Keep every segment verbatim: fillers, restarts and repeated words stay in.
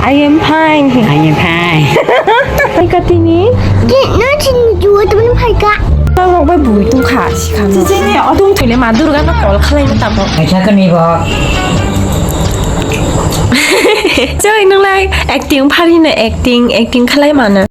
I am fine. I am fine. Phaika tini. Ke, no chini juwa temen phaika. Rok bai bui tong kha, sikha no. Chini o tong thile ma Durga no call khlai na tamo. Kaisa kani bo. Choi nang lai acting phari na acting, acting khlai mana.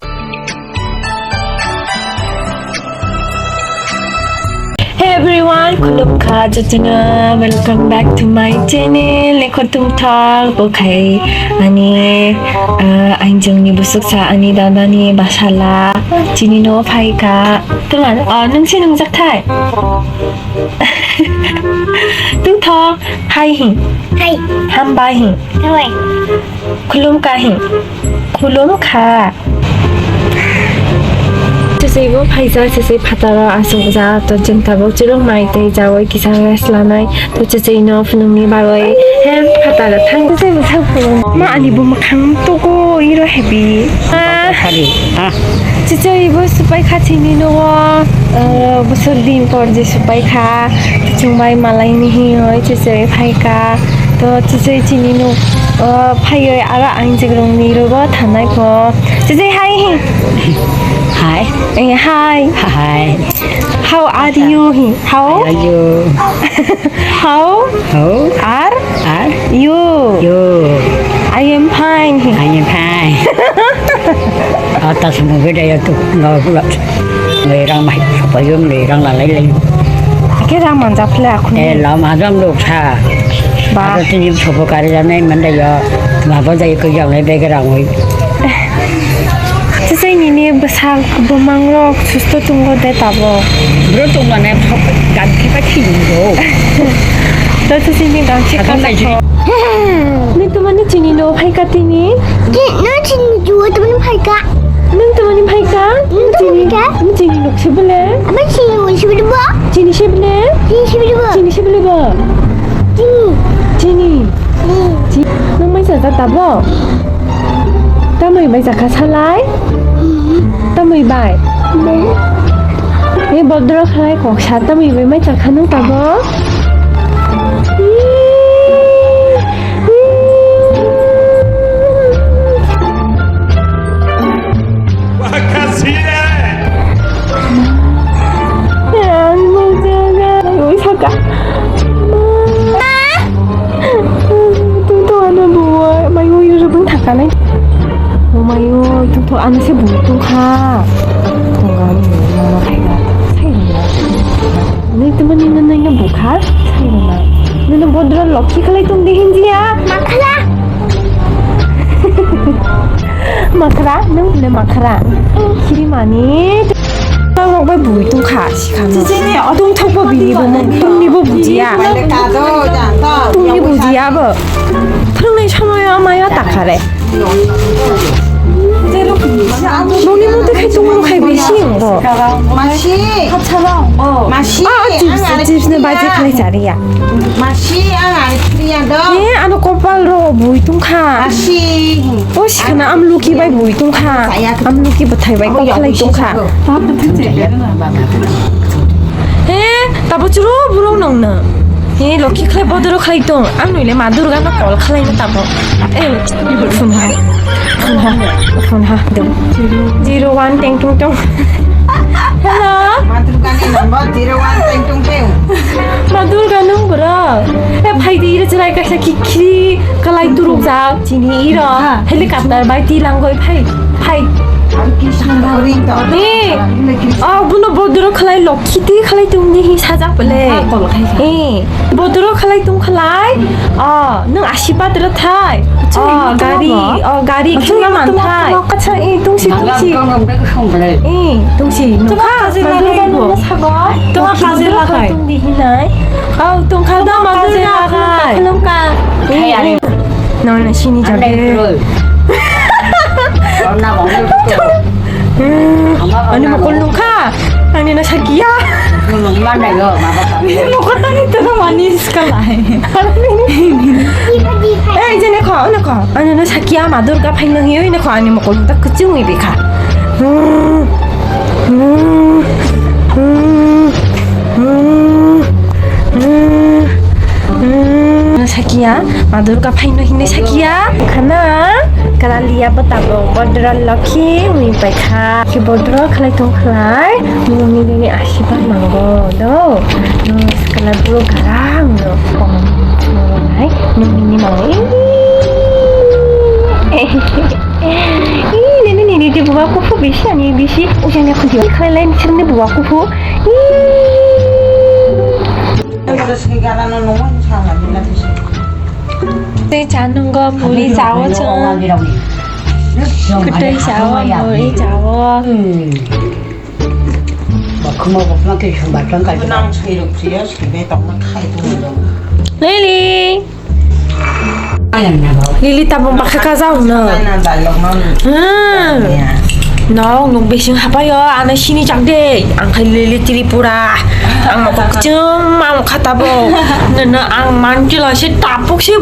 Hey everyone, khulumkha jotono, welcome back to my channel. Lekho tungthok, bo khai ani, ah, ainjongni busuksa, ani dadani basala, chini no phaika. Tuma, ah, nung se nungjak thai? Tungthok, hai hi. Hai. Hambai hi. Hambai. Khulumkha hi. Khulumkha. Chwchwi bo phaijak, chwchwi phataro achukjak, to chwng tabuk chwrwng mai tei jawai kisa rest lanai, to chwchwi no phunukni bagwi he phataro thang. Chwchwi bo thang phuru. Ma ani bo mwkhang tuku iro hebi. Ah. Hari, ah. Chwchwi bo supai kha chini nogo, ah, bosor din por je supai kha, chwng bai malai ni hi hoi chwchwi phaika. To chwchwi chini nuk, o, phaiwi aro ang jegrong ni rogo thanai pho. Chwchwi hai hi. Hi. Eh, hi. Hi. How are you hi? How? How are you? How? How? Are? Are? You. You. I am fine hi. I am fine. Atas mo beda ya tu. No, no. Nui rang mai, sopaiyung nui rang lalai lai. Ake rang manjak phle akhun. Eh, lama jam lok sa. Ba. Aro tini sopo kari janai manda ya. Mabo jai ko jam lai bege rang oi. Chwchwi nini bwsak bwmang rok susto tongo de tabo. Bro tong mane gan khe pa khini do. To chwchwi ni gan khe ka. Nini tumani chini no phaika tini. Ki, no chini juwa temen phaika. Nung tamo ni phaika? Nung tamo ni phaika? Nung chini nuk se bole? Ama chini nuk se bole bo? Chini se bole? Chini se bole bo? Chini se bole bo? Chini. Chini. Chini. Chi-, nung mai sa ta bo? Tamoi bai sa kha salai? Tamoi bai? Bai. E bodro khalai kok sa tamoi bai mai sa kha nung ta bo? Makasih deh. Ang mau jaga. Ang mau jaga. Ma. Tung tung ano buai. Mayu yu rebung thakanai. Oh mayu, tung tung ano se buai tung kha. Tung ano mama kaya. Sai. Nini tamo nini nini bukha, sai rwna. Nini bodro lokhi khalai tong di hinjia. Makhra. Makhra, nung le makhra. Khiri mani. Rok bai bui tong kha, sikha no. Tong thok bo bini bo mung, tong ni bo bujiya. Tong ni bujiya bo. Thwrwngnai somoyo maya takhare. Noni motwi khai tongmung khai bisi wngbo. Masi. Masi. Ah, chips, chips ni baji khai chariya. Masi, ang ari kriya do. Eh, ano kopal ro bui tongkha. Masi. O sikana am luki bai bui tongkha. Am luki bwthai bai kok khlai tongkha. He, tabo chwrw bwrw nangna. He, lokhi khlai bodoro khlai tong. Ang noile ma Durga no call khlai na tabo. Eh, phone ha. Phone ha. Phone ha. Zero one teng tong tong. Hello. Ma Durga ni number zero one teng tong teng. Ma Durga nung bro. Eh, phai di ira chwrai kaisa kikhri kalai turuk jak. Chini iro helicopter bai tilangoi phai, phai. Ni, oh, buno bodoro khlai lokhi ti khlai tongni hi sajak bole. Eh, bodoro khlai tong khlai. Oh, nung asipat ro thai. Oh, gari, oh, gari khima man thai. Acha, eh, tungsi, tungsi. Eh, tungsi. Nukha, ma Durga nung sago. Tungha kaje lagai. Tungdi hinai. Oh, tungkha da ma Durga. Khulumkha. Eh, eh. No, no, sini jabe. Ani mokol nungkha. Ani na sakiya. Mokol tani tero mani skalai. Eh, jene kho, ne kho. Ani na sakiya ma Durga phai nang yo, ne kho ani mokol ta kuchung ibi kha. Sakiya, ma Durga phaino hinwi sakiya. Khana, Kala liya bo tabuk bodro lokhi wngwi paikha. Ki bodro khlai tong khlai, nini nini asibad mango do. No, kala buro garang no. Nini nini mango. Ih, nini nini di buwa kufu bisi ani bisi. Ujang ni khudi khlai lai sini buwa kufu. Ih. Tei cha nungo muri chawo chwng. Kwtwi chawo, muri chawo. Lily. Lily tabuk bakha kajak no. Hmm. No, nwng bising hapayo, ano sini jak de. Ang khai Lily Tripura. Ang mokol kwchwng ma wngkha tabuk. Nono ang mankila se tabuk se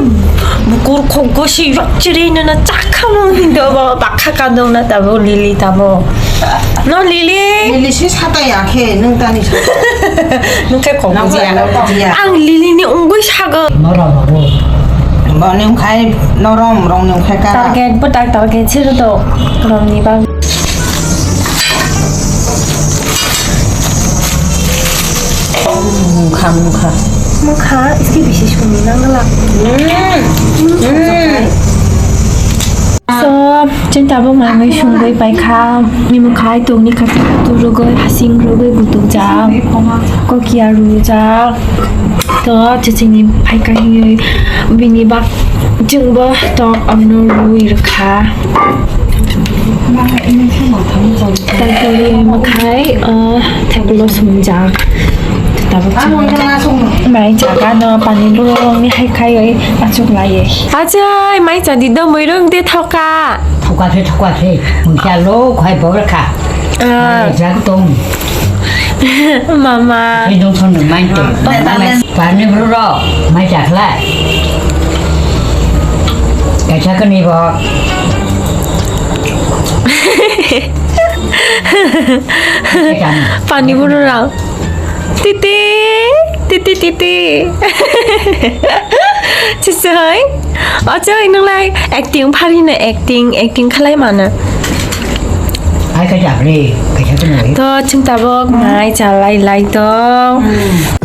bukur khoggo se yok chiri nono chakha mo hindo bo bakha kadong na tabuk Lily tabuk. No Lily. Lily se sata ya khe nwng tani sa. Nwng khe kok bujiya. Ang Lily ni wngwi sago. Norom rok. Bo nwng khai norom rok nwng khai ka. Target bo tak target se to. Romni bang. Mukha, mukha. Mukha, isi bisi sumi nang la. Mm. Mm. So, chwng tabuk manwi sungwi paikha. Ni mukha ai tongni kha tu rugwi, hasing rugwi gutuk jak. Kokia rujak. To, chichini phaikha hinwi bini bak chwngbo tok amno rwi rwkha. Tarpore mwkhai, uh, table o sumjak. Tabuk chwng mai jaga no pani borok ni hai khai oi achuk lai. Achai mai chadi do muirung de thoka. Thoka se, thoka se. Mungsa lo khai bor kha. Ah. Mai jak tong. Mama. Ni dong thon mai to. Pani bro ro mai jak lai. Kaisa kani bo. Pani buru rao. Titi, titi, titi. Chisoi. Ochoi nunglai acting phari na acting, acting khalai mana. Ai ka japri, ka japri. To chwng tabok mai chalai lai to.